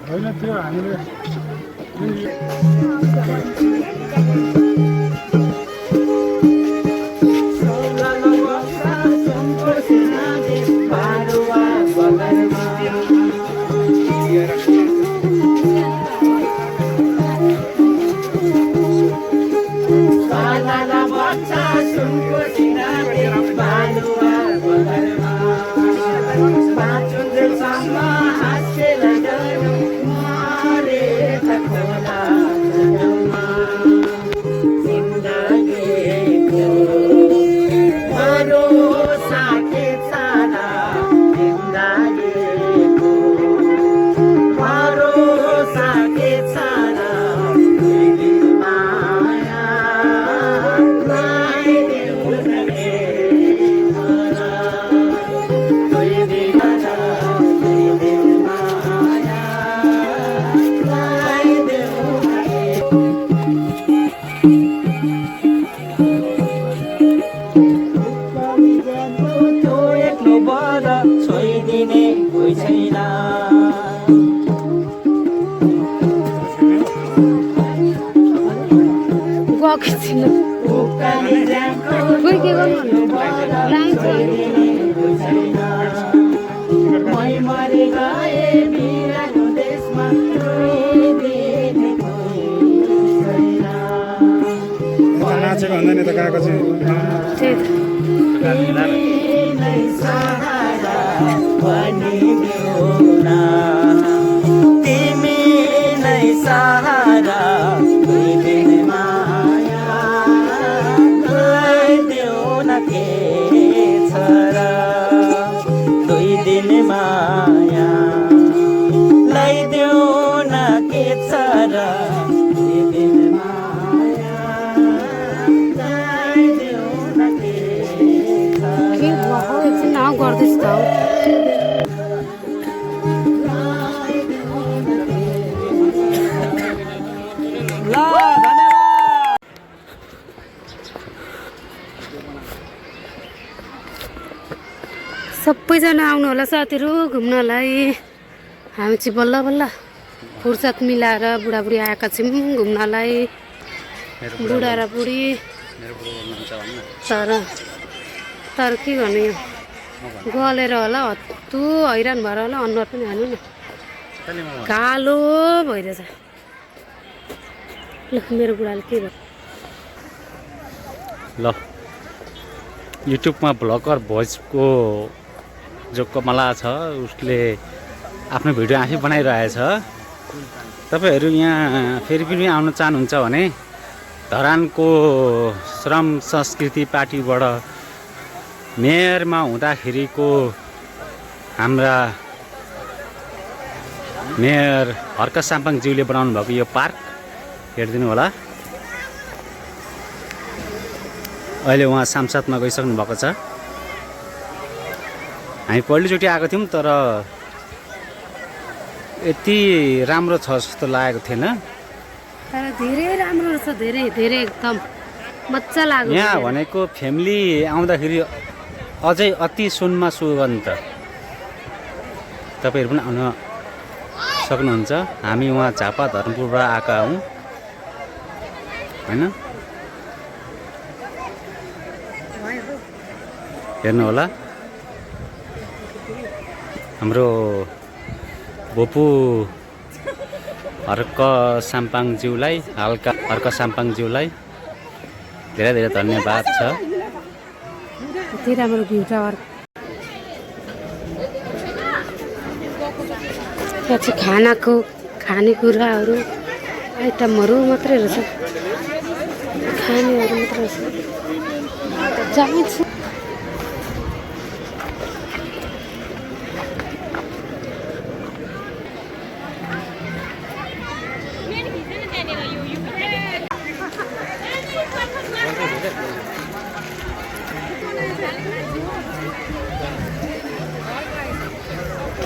होइन त्यो हामीले नाचेको भन्दा नि त गएको चाहिँ सबैजना आउनु होला साथीहरु घुम्नलाई। हामी चाहिँ बल्ल बल्ल फुर्सद मिलाएर बुढाबुढी आएका छौँ घुम्नलाई। बुढा र बुढी तर के गर्ने गलेर होला हत्तु हैरान भएर होला अनुहार पनि हाल्नु न कालो भइरहेछ। ल मेरो बुढाले के भयो ल युट्युबमा भ्लगर भोइसको जो कमला छ उसले आफ्नो भिडियो आफै बनाइरहेछ। तपाईहरु यहाँ फेरि पनि आउन चाहनुहुन्छ भने धरानको श्रम संस्कृति पार्टीबाट मेयरमा हुँदाखेरिको हाम्रा मेयर हर्क साम्पाङज्यूले बनाउनु भएको यो पार्क हेरिदिनु होला। अहिले उहाँ सांसदमा गइसक्नु भएको छ। हामी पहिलोचोटि आएको थियौँ तर यति राम्रो छ जस्तो लागेको थिएन। तर धेरै राम्रो छ, धेरै धेरै एकदम मजा लाग्यो। यहाँ भनेको फ्यामिली आउँदाखेरि अझै अति सुनमा सुगन्ध। तपाईहरु पनि आउन सक्नुहुन्छ। हामी उहाँ झापा धर्मपुरबाट आएका हौँ हैन। हेर्नु होला हाम्रो बोपू हर्क साम्पाङज्यूलाई हर्क साम्पाङज्यूलाई धेरै धेरै धन्यवाद छ। यति राम्रो भ्यू टावर। यहाँ चाहिँ खानाको खानेकुराहरू आइटमहरू मात्रै रहेछ, खानेहरू मात्रै रहेछ। जान्छ